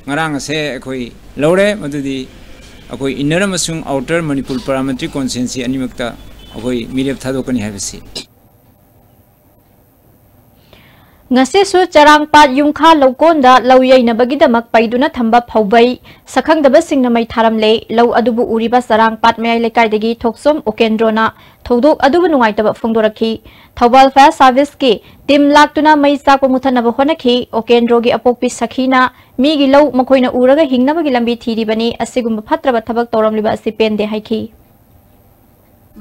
ꯉꯔꯥꯡ ꯑꯁꯦ ꯑꯩꯈꯣꯏ ꯂꯧꯔꯦ꯫ ꯃꯗꯨꯗꯤ ꯑꯩꯈꯣꯏ inner ꯑꯃꯁꯨꯡ outer ꯃꯅꯤꯄꯨꯔ parliamentary constituency ꯑꯅꯤꯃꯛꯇ ꯑꯩꯈꯣꯏ ꯃꯤꯔꯦꯞ ꯊꯥꯗꯣꯛꯀꯅꯤ ꯍꯥꯏꯕꯁꯤ꯫ ꯉꯁꯤꯁꯨ ꯆꯔꯥꯡꯄꯥꯠ ꯌꯨꯝꯈꯥ ꯂꯧꯀꯣꯟꯗ ꯂꯧ ꯌꯩꯅꯕꯒꯤꯗꯃꯛ ꯄꯩꯗꯨꯅ ꯊꯝꯕ ꯐꯧꯕꯩ ꯁꯛꯈꯪꯗꯕꯁꯤꯡꯅ ꯃꯩ ꯊꯥꯔꯝꯂꯦ꯫ ꯂꯧ ꯑꯗꯨꯕꯨ ꯎꯔꯤꯕ ꯆꯔꯥꯡꯄꯥꯠ ꯃꯌꯥꯏ ꯂꯩꯀꯥꯏꯗꯒꯤ ꯊꯣꯛꯆꯣꯝ ꯎꯀꯦꯟꯗ꯭ꯔꯣꯅ ꯊꯧꯗꯣꯛ ꯑꯗꯨꯕꯨ ꯅꯨꯡꯉꯥꯏꯇꯕ ꯐꯣꯡꯗꯣꯔꯛꯈꯤ꯫ ꯊꯧꯕꯥꯜ Fire Service ꯀꯤ team ꯂꯥꯛꯇꯨꯅ ꯃꯩ ꯆꯥꯛꯄ ꯃꯨꯊꯠꯅꯕ ꯍꯣꯠꯅꯈꯤ꯫ ꯎꯀꯦꯟꯗ꯭ꯔꯣꯒꯤ ꯑꯄꯣꯛꯄꯤ ꯁꯈꯤꯅ ꯃꯤꯒꯤ ꯂꯧ ꯃꯈꯣꯏꯅ ꯎꯔꯒ ꯍꯤꯡꯅꯕꯒꯤ ꯂꯝꯕꯤ ꯊꯤꯔꯤꯕꯅꯤ꯫ ꯑꯁꯤꯒꯨꯝꯕ ꯐꯠꯇ꯭ꯔꯕ ꯊꯕꯛ ꯇꯧꯔꯝꯂꯤꯕ ꯑꯁꯤ ꯄꯦꯟꯗꯦ ꯍꯥꯏꯈꯤ꯫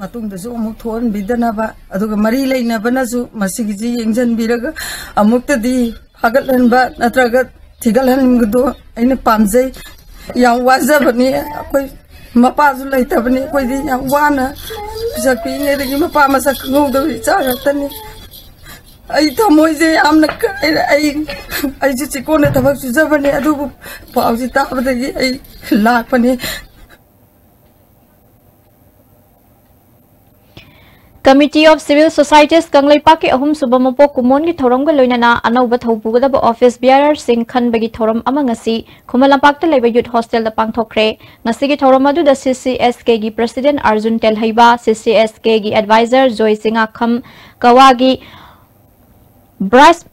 ꯃꯇꯨꯡꯗꯁꯨ ꯑꯃꯨꯛ ꯊꯣꯛꯍꯟꯕꯤꯗꯅꯕ, ꯑꯗꯨꯒ ꯃꯔꯤ ꯂꯩꯅꯕꯅꯁꯨ ꯃꯁꯤꯒꯤꯁꯤ ꯌꯦꯡꯁꯤꯟꯕꯤꯔꯒ ꯑꯃꯨꯛꯇꯗꯤ ꯐꯥꯒꯠꯍꯟꯕ ꯅꯠꯇ꯭ꯔꯒ ꯊꯤꯒꯠꯍꯟꯕꯗꯣ ꯑꯩꯅ ꯄꯥꯝꯖꯩ꯫ ꯌꯥꯝ ꯋꯥꯖꯕꯅꯤ ꯑꯩꯈꯣꯏ ꯃꯄꯥꯁꯨ ꯂꯩꯇꯕꯅꯤ꯫ ꯑꯩꯈꯣꯏꯗꯤ ꯌꯥꯝ ꯋꯥꯅ ꯄꯤꯁꯛ ꯄꯤꯛꯏꯉꯩꯗꯒꯤ ꯃꯄꯥ ꯃꯁꯛ ꯈꯪꯍꯧꯗꯕ ꯏꯆꯥ ꯉꯥꯛꯇꯅꯤ꯫ ꯑꯩ ꯊꯃꯣꯏꯁꯦ ꯌꯥꯝꯅ ꯀꯥꯏꯔꯦ꯫ ꯑꯩ, ꯑꯩꯁꯨ ꯆꯤꯀꯣꯟꯅ ꯊꯕꯛ ꯁꯨꯖꯕꯅꯦ, ꯑꯗꯨꯕꯨ ꯄꯥꯎꯁꯤ ꯇꯥꯕꯗꯒꯤ ꯑꯩ ꯂꯥꯛꯄꯅꯦ꯫ Committee of Civil Societies ꯀꯪꯂꯩꯄꯥꯛꯀꯤ ꯑꯍꯨꯝꯁꯨꯕ ꯃꯄꯣꯛ ꯀꯨꯝꯑꯣꯟꯒꯤ ꯊꯧꯔꯝꯒ ꯂꯣꯏꯅꯅ ꯑꯅꯧꯕ ꯊꯧꯄꯨꯒꯗꯕ office bearerꯁꯤꯡ ꯈꯟꯕꯒꯤ ꯊꯧꯔꯝ ꯑꯃ ꯉꯁꯤ ꯈꯨꯃꯟ ꯂꯝꯄꯥꯛꯇ ꯂꯩꯕ Youth Hostelꯗ ꯄꯥꯡꯊꯣꯛꯈ꯭ꯔꯦ꯫ ꯉꯁꯤꯒꯤ ꯊꯧꯔꯝ ꯑꯗꯨꯗ CCSKꯒꯤ President ꯑꯥꯔꯖꯨꯟ ꯇꯦꯜꯍꯩꯕ, CCSKꯒꯤ Advisor ꯖꯣꯏ ꯆꯤꯉꯥꯈꯝ, ꯀꯋꯥꯒꯤ Vice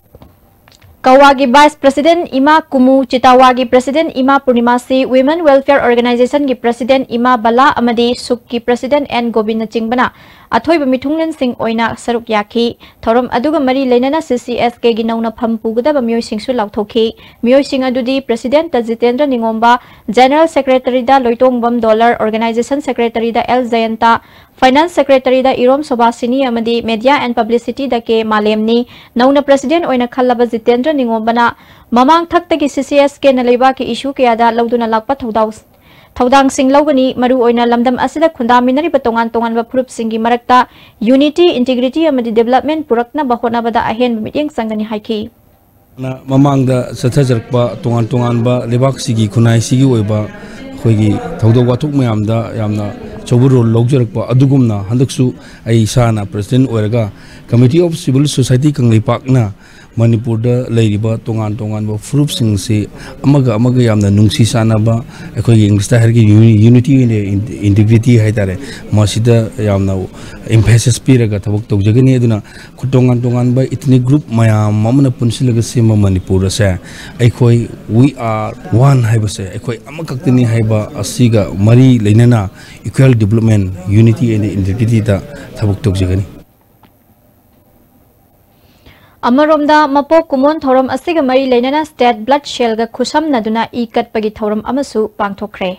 ꯀꯋꯥꯒꯤ Vice President ꯏꯃꯥ ꯀꯨꯃꯨ, ꯆꯤꯇꯥꯋꯥꯒꯤ President ꯏꯃꯥ ꯄꯨꯔꯅꯤꯃꯥꯁꯤ, Women Welfare Organizationꯒꯤ President ꯏꯃꯥ ꯕꯂꯥ ꯑꯃꯗꯤ ꯁꯨꯛꯀꯤ President ꯑꯦꯟ ꯒꯣꯕꯤꯟꯅꯆꯤꯡꯕꯅ ꯑꯊꯣꯏꯕ ꯃꯤꯊꯨꯡꯂꯦꯟꯁꯤꯡ ꯑꯣꯏꯅ ꯁꯔꯨꯛ ꯌꯥꯈꯤ꯫ ꯊꯧꯔꯝ ꯑꯗꯨꯒ ꯃꯔꯤ ꯂꯩꯅꯅ CCSKꯒꯤ ꯅꯧꯅ ꯐꯝ ꯄꯨꯒꯗꯕ ꯃꯤꯑꯣꯏꯁꯤꯡꯁꯨ ꯂꯥꯎꯊꯣꯛꯈꯤ꯫ ꯃꯤꯑꯣꯏꯁꯤꯡ ꯑꯗꯨꯗꯤ Presidentꯇ ꯖꯤꯇꯦꯟꯗ꯭ꯔ ꯅꯤꯉꯣꯝꯕ, General Secretaryꯗ ꯂꯣꯏꯇꯣꯡꯕꯝ ꯗꯣꯂꯔ, Organization Secretaryꯗ ꯑꯦꯜ ꯖꯌꯟꯇ, Finance Secretaryꯗ ꯏꯔꯣꯝ ꯁꯣꯚꯥꯁꯤꯅꯤ ꯑꯃꯗꯤ Media and Publicityꯗ ꯀꯦ ꯃꯥꯂꯦꯝꯅꯤ꯫ ꯅꯧꯅ President ꯑꯣꯏꯅ ꯈꯜꯂꯕ ꯖꯤꯇꯦꯟꯗ꯭ꯔ ꯅꯤꯉꯣꯝꯕꯅ ꯃꯃꯥꯡ ꯊꯛꯇꯒꯤ CCSKꯅ ꯂꯩꯕꯥꯛꯀꯤ issue ꯀꯌꯥꯗ ꯂꯧꯗꯨꯅ ꯂꯥꯛꯄ ꯊꯧꯗꯥꯡ, ꯊꯧꯗꯥꯡꯁꯤꯡ ꯂꯧꯒꯅꯤ꯫ ꯃꯔꯨꯑꯣꯏꯅ ꯂꯝꯗꯝ ꯑꯁꯤꯗ ꯈꯨꯟꯗꯥꯃꯤꯟꯅꯔꯤꯕ ꯇꯣꯉꯥꯟ ꯇꯣꯉꯥꯟꯕ ꯐꯨꯔꯨꯞꯁꯤꯡꯒꯤ ꯃꯔꯛꯇ unity, integrity ꯑꯃꯗꯤ development ꯄꯨꯔꯛꯅꯕ ꯍꯣꯠꯅꯕꯗ ꯑꯍꯦꯟꯕ ꯃꯤꯠꯌꯦꯡ ꯆꯪꯒꯅꯤ ꯍꯥꯏꯈꯤ꯫ ꯅ ꯃꯃꯥꯡꯗ ꯆꯠꯊꯖꯔꯛꯄ ꯇꯣꯉꯥꯟ ꯇꯣꯉꯥꯟꯕ ꯂꯩꯕꯥꯛꯁꯤꯒꯤ ꯈꯨꯟꯅꯥꯏꯁꯤꯒꯤ ꯑꯣꯏꯕ ꯑꯩꯈꯣꯏꯒꯤ ꯊꯧꯗꯣꯛ ꯋꯥꯊꯣꯛ ꯃꯌꯥꯝꯗ ꯌꯥꯝꯅ ꯑꯆꯧꯕ role ꯂꯧꯖꯔꯛꯄ ꯑꯗꯨꯒꯨꯝꯅ ꯍꯟꯗꯛꯁꯨ ꯑꯩ ꯏꯁꯥꯅ President ꯑꯣꯏꯔꯒ Committee of Civil Society ꯀꯪꯂꯩꯄꯥꯛꯅ ꯃꯅꯤꯄꯨꯔꯗ ꯂꯩꯔꯤꯕ ꯇꯣꯉꯥꯟ ꯇꯣꯉꯥꯟꯕ ꯐꯨꯔꯨꯞꯁꯤꯡꯁꯤ ꯑꯃꯒ ꯑꯃꯒ ꯌꯥꯝꯅ ꯅꯨꯡꯁꯤ ꯆꯥꯟꯅꯕ, ꯑꯩꯈꯣꯏꯒꯤ Englishꯇ ꯍꯥꯏꯔꯒ uni-, unity and integrity ꯍꯥꯏꯇꯥꯔꯦ, ꯃꯁꯤꯗ ꯌꯥꯝꯅ emphasis ꯄꯤꯔꯒ ꯊꯕꯛ ꯇꯧꯖꯒꯅꯤ꯫ ꯑꯗꯨꯅ ꯇꯣꯉꯥꯟ ꯇꯣꯉꯥꯟꯕ ethnic group ꯃꯌꯥꯝ ꯑꯃꯅ ꯄꯨꯟꯁꯤꯜꯂꯒ ꯁꯦꯝꯕ ꯃꯅꯤꯄꯨꯔ ꯑꯁꯦ ꯑꯩꯈꯣꯏ we are one ꯍꯥꯏꯕꯁꯦ, ꯑꯩꯈꯣꯏ ꯑꯃꯈꯛꯇꯅꯤ ꯍꯥꯏꯕ ꯑꯁꯤꯒ ꯃꯔꯤ ꯂꯩꯅꯅ equal development, unity and integrityꯗ ꯊꯕꯛ ꯇꯧꯖꯒꯅꯤ꯫ ꯑꯃꯔꯣꯝꯗ, ꯃꯄꯣꯛ ꯀꯨꯝꯑꯣꯟ ꯊꯧꯔꯝ ꯑꯁꯤꯒ ꯃꯔꯤ ꯂꯩꯅꯅ State Blood Cellꯒ ꯈꯨꯠꯁꯝꯅꯗꯨꯅ ꯏ ꯀꯠꯄꯒꯤ ꯊꯧꯔꯝ ꯑꯃꯁꯨ ꯄꯥꯡꯊꯣꯛꯈ꯭ꯔꯦ꯫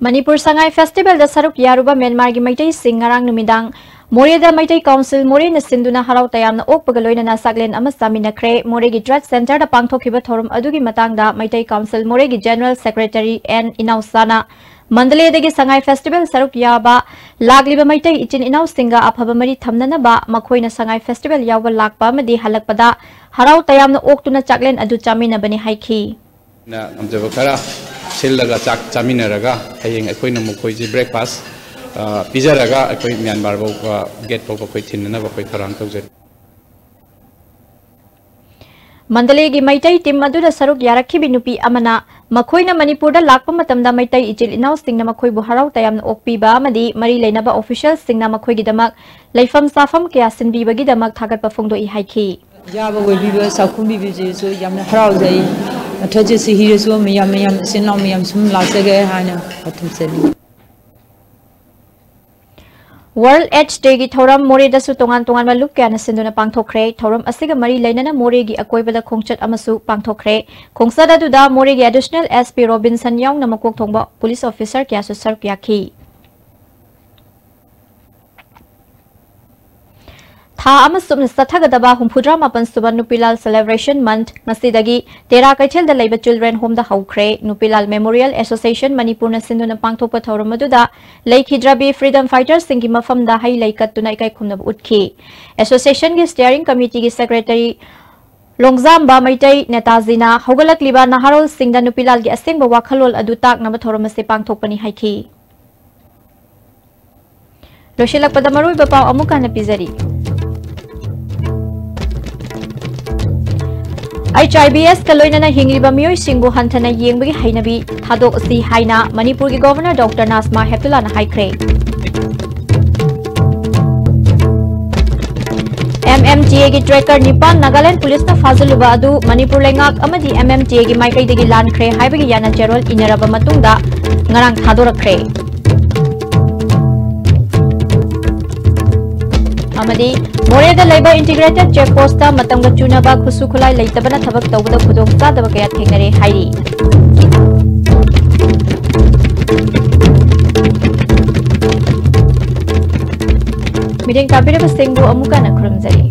ꯃꯅꯤꯄꯨꯔ ꯁꯉꯥꯏ Festivalꯗ ꯁꯔꯨꯛ ꯌꯥꯔꯨꯕ ꯃ꯭ꯌꯥꯟꯃꯥꯔꯒꯤ ꯃꯩꯇꯩꯁꯤꯡ ꯉꯔꯥꯡ ꯅꯨꯃꯤꯗꯥꯡ ꯃꯣꯔꯦꯗ ꯃꯩꯇꯩ ꯀꯥꯎꯟꯁꯤꯜ ꯃꯣꯔꯦꯅ ꯁꯤꯟꯗꯨꯅ ꯍꯔꯥꯎ ꯇꯌꯥꯝꯅ ꯑꯣꯛꯄꯒ ꯂꯣꯏꯅꯅ ꯆꯥꯛꯂꯦꯟ ꯑꯃ ꯆꯥꯃꯤꯟꯅꯈ꯭ꯔꯦ꯫ ꯃꯣꯔꯦꯒꯤ ꯇ꯭ꯔꯦꯗ ꯁꯦꯟꯇꯔꯗ ꯄꯥꯡꯊꯣꯛꯈꯤꯕ ꯊꯧꯔꯝ ꯑꯗꯨꯒꯤ ꯃꯇꯥꯡꯗ ꯃꯩꯇꯩ ꯀꯥꯎꯟꯁꯤꯜ ꯃꯣꯔꯦꯒꯤ ꯖꯦꯅꯔꯦꯜ ꯁꯦꯀ꯭ꯔꯦꯇꯔꯤ ꯑꯦꯟ ꯏꯅꯥꯎꯆꯥꯅ ꯃꯟꯗꯂꯦꯗꯒꯤ ꯁꯉꯥꯏ ꯐꯦꯁꯇꯤꯚꯦꯜ ꯁꯔꯨꯛ ꯌꯥꯕ ꯂꯥꯛꯂꯤꯕ ꯃꯩꯇꯩ ꯏꯆꯤꯟ ꯏꯅꯥꯎꯁꯤꯡꯒ ꯑꯐꯕ ꯃꯔꯤ ꯊꯝꯅꯅꯕ ꯃꯈꯣꯏꯅ ꯁꯉꯥꯏ ꯐꯦꯁꯇꯤꯚꯦꯜ ꯌꯥꯎꯕ ꯂꯥꯛꯄ ꯑꯃꯗꯤ ꯍꯜꯂꯛꯄꯗ ꯍꯔꯥꯎ ꯇꯌꯥꯝꯅ ꯑꯣꯛꯇꯨꯅ ꯆꯥꯛꯂꯦꯟ ꯑꯗꯨ ꯆꯥꯃꯤꯟꯅꯕꯅꯤ ꯍꯥꯏꯈꯤ꯫ ꯉꯝꯖꯕ ꯈꯔ ꯁꯤꯜꯂꯒ ꯆꯥꯛ ꯆꯥꯃꯤꯟꯅꯔꯒ ꯍꯌꯦꯡ ꯑꯩꯈꯣꯏꯅ ꯃꯈꯣꯏꯁꯦ ꯕ꯭ꯔꯦꯛꯐꯥꯁ ꯄꯤꯖꯔꯒ ꯑꯩꯈꯣꯏ ꯃ꯭ꯌꯥꯟꯃꯥꯔ ꯐꯥꯎꯕ ꯒꯦꯠ ꯐꯥꯎꯕ ꯑꯩꯈꯣꯏ ꯊꯤꯟꯅꯅꯕ ꯑꯩꯈꯣꯏ ꯊꯧꯔꯥꯡ ꯇꯧꯖꯔꯤ꯫ ꯃꯟꯗꯂꯦꯒꯤ ꯃꯩꯇꯩ ꯇꯤꯝ ꯑꯗꯨꯗ ꯁꯔꯨꯛ ꯌꯥꯔꯛꯈꯤꯕꯤ ꯅꯨꯄꯤ ꯑꯃꯅ ꯃꯈꯣꯏꯅ ꯃꯅꯤꯄꯨꯔꯗ ꯂꯥꯛꯄ ꯃꯇꯝꯗ ꯃꯩꯇꯩ ꯏꯆꯤꯜ ꯏꯅꯥꯎꯁꯤꯡꯅ ꯃꯈꯣꯏꯕꯨ ꯍꯔꯥꯎ ꯇꯌꯥꯝꯅ ꯑꯣꯛꯄꯤꯕ ꯑꯃꯗꯤ ꯃꯔꯤ ꯂꯩꯅꯕ ꯑꯣꯐꯤꯁꯤꯌꯦꯜꯁꯤꯡꯅ ꯃꯈꯣꯏꯒꯤꯗꯃꯛ ꯂꯩꯐꯝ ꯆꯥꯐꯝ ꯀꯌꯥ ꯁꯤꯟꯕꯤꯕꯒꯤꯗꯃꯛ ꯊꯥꯒꯠꯄ ꯐꯣꯡꯗꯣꯛꯏ ꯍꯥꯏꯈꯤ꯫ ꯌꯥꯕ ꯑꯣꯏꯕꯤꯕ ꯆꯥꯛꯈꯨꯝ ꯄꯤꯕꯤꯕꯁꯤꯁꯨ ꯌꯥꯝꯅ ꯍꯔꯥꯎꯖꯩ꯫ ꯃꯊꯛꯁꯦ ꯁꯤꯍꯤꯔꯁꯨ ꯃꯌꯥꯝ ꯃꯌꯥꯝ ꯏꯆꯤꯟ ꯏꯅꯥꯎ ꯃꯌꯥꯝ ꯁꯨꯝ ꯂꯥꯛꯆꯒꯦ ꯍꯥꯏꯅ ꯊꯝꯖꯅꯤꯡꯏ꯫ World AIDS Dayꯒꯤ ꯊꯧꯔꯝ ꯃꯣꯔꯦꯗꯁꯨ ꯇꯣꯉꯥꯟ ꯇꯣꯉꯥꯟꯕ ꯂꯨꯞ ꯀꯌꯥꯅ ꯁꯤꯟꯗꯨꯅ ꯄꯥꯡꯊꯣꯛꯈ꯭ꯔꯦ꯫ ꯊꯧꯔꯝ ꯑꯁꯤꯒ ꯃꯔꯤ ꯂꯩꯅꯅ ꯃꯣꯔꯦꯒꯤ ꯑꯀꯣꯏꯕꯗ ꯈꯣꯡꯆꯠ ꯑꯃꯁꯨ ꯄꯥꯡꯊꯣꯛꯈ꯭ꯔꯦ꯫ ꯈꯣꯡꯆꯠ ꯑꯗꯨꯗ ꯃꯣꯔꯦꯒꯤ ꯑꯦꯗꯤꯁꯅꯦꯜ ꯑꯦꯁ ꯄꯤ ꯔꯣꯕꯤꯟꯁꯟ ꯌꯥꯎꯅ ꯃꯀꯣꯛ ꯊꯣꯡꯕ ꯄꯨꯂꯤꯁ ꯑꯣꯐꯤꯁꯔ ꯀꯌꯥꯁꯨ ꯁꯔꯨꯛ ꯌꯥꯈꯤ꯫ ꯊꯥ ꯑꯃ ꯆꯨꯞꯅ ꯆꯠꯊꯒꯗꯕ ꯍꯨꯝꯐꯨꯇꯔꯥ ꯃꯥꯄꯟ ꯁꯨꯕ ꯅꯨꯄꯤꯂꯥꯜ Celebration Month ꯉꯁꯤꯗꯒꯤ ꯇꯦꯔꯥ ꯀꯩꯊꯦꯜꯗ ꯂꯩꯕ ꯆꯤꯜꯗ꯭ꯔꯦꯟ ꯍꯣꯝꯗ ꯍꯧꯈ꯭ꯔꯦ꯫ ꯅꯨꯄꯤꯂꯥꯜ ꯃꯦꯃꯣꯔꯤꯌꯦꯜ ꯑꯦꯁꯣꯁꯤꯌꯦꯁꯟ ꯃꯅꯤꯄꯨꯔꯅ ꯁꯤꯟꯗꯨꯅ ꯄꯥꯡꯊꯣꯛꯄ ꯊꯧꯔꯝ ꯑꯗꯨꯗ ꯂꯩꯈꯤꯗ꯭ꯔꯕꯤ ꯐ꯭ꯔꯤꯗꯝ ꯐꯥꯏꯇꯔꯁꯤꯡꯒꯤ ꯃꯐꯝꯗ ꯍꯩ ꯂꯩ ꯀꯠꯇꯨꯅ ꯏꯀꯥꯏ ꯈꯨꯝꯅꯕ ꯎꯠꯈꯤ꯫ ꯑꯦꯁꯣꯁꯤꯌꯦꯁꯟꯒꯤ ꯁ꯭ꯇꯤꯌꯔꯤꯡ ꯀꯃꯤꯇꯤꯒꯤ ꯁꯦꯀ꯭ꯔꯦꯇꯔꯤ ꯂꯣꯡꯖꯥꯝꯕ ꯃꯩꯇꯩ ꯅꯦꯇꯥꯖꯤꯅ ꯍꯧꯒꯠꯂꯛꯂꯤꯕ ꯅꯍꯥꯔꯣꯜꯁꯤꯡꯗ ꯅꯨꯄꯤꯂꯥꯜꯒꯤ ꯑꯁꯦꯡꯕ ꯋꯥꯈꯜꯂꯣꯟ ꯑꯗꯨ ꯇꯥꯛꯅꯕ ꯊꯧꯔꯝ ꯑꯁꯤ ꯄꯥꯡꯊꯣꯛꯄꯅꯤ ꯍꯥꯏꯈꯤ꯫ ꯂꯣꯏꯁꯤꯜꯂꯛꯄꯗ ꯃꯔꯨꯑꯣꯏꯕ ꯄꯥꯎ ꯑꯃꯨꯛ ꯍꯟꯅ ꯄꯤꯖꯔꯤ꯫ ꯑꯩꯆ ꯑꯥꯏ ꯚꯤ ꯑꯦꯁꯀ ꯂꯣꯏꯅꯅ ꯍꯤꯡꯂꯤꯕ ꯃꯤꯑꯣꯏꯁꯤꯡꯕꯨ ꯍꯟꯊꯅ ꯌꯦꯡꯕꯒꯤ ꯍꯩꯅꯕꯤ ꯊꯥꯗꯣꯛꯁꯤ ꯍꯥꯏꯅ ꯃꯅꯤꯄꯨꯔꯒꯤ ꯒꯣꯚꯔꯅꯔ ꯗꯣꯛꯇꯔ ꯅꯥꯖꯃꯥ ꯍꯦꯞꯇꯨꯂꯥꯅ ꯍꯥꯏꯈ꯭ꯔꯦ꯫ ꯑꯦꯝ ꯑꯦꯝ ꯇꯤ ꯑꯦꯒꯤ ꯇ꯭ꯔꯦꯀꯔ ꯅꯤꯄꯥꯟ ꯅꯥꯒꯥꯂꯦꯟ ꯄꯨꯂꯤꯁꯅ ꯐꯥꯖꯤꯜꯂꯨꯕ ꯑꯗꯨ ꯃꯅꯤꯄꯨꯔ ꯂꯩꯉꯥꯛ ꯑꯃꯗꯤ ꯑꯦꯝ ꯑꯦꯝ ꯇꯤ ꯑꯦꯒꯤ ꯃꯥꯏꯀꯩꯗꯒꯤ ꯂꯥꯟꯈ꯭ꯔꯦ ꯍꯥꯏꯕꯒꯤ ꯌꯥꯅ ꯆꯦꯔꯣꯜ ꯏꯅꯔꯕ ꯃꯇꯨꯡꯗ ꯉꯔꯥꯡ ꯊꯥꯗꯣꯔꯛꯈ꯭ꯔꯦ꯫ ꯑꯃꯗꯤ ꯃꯣꯔꯦꯗ ꯂꯩꯕ ꯏꯟꯇꯤꯒ꯭ꯔꯦꯇꯦꯗ ꯆꯦꯛ ꯄꯣꯁꯇ ꯃꯇꯝꯒ ꯆꯨꯅꯕ ꯈꯨꯠꯁꯨ ꯈꯨꯠꯂꯥꯏ ꯂꯩꯇꯕꯅ ꯊꯕꯛ ꯇꯧꯕꯗ ꯈꯨꯗꯣꯡꯆꯥꯗꯕ ꯀꯌꯥ ꯊꯦꯡꯅꯔꯦ ꯍꯥꯏꯔꯤ꯫ ꯃꯤꯠꯌꯦꯡ ꯇꯥꯕꯤꯔꯤꯕꯁꯤꯡꯕꯨ ꯑꯃꯨꯛ ꯍꯟꯅ ꯈꯨꯔꯨꯝꯖꯔꯤ꯫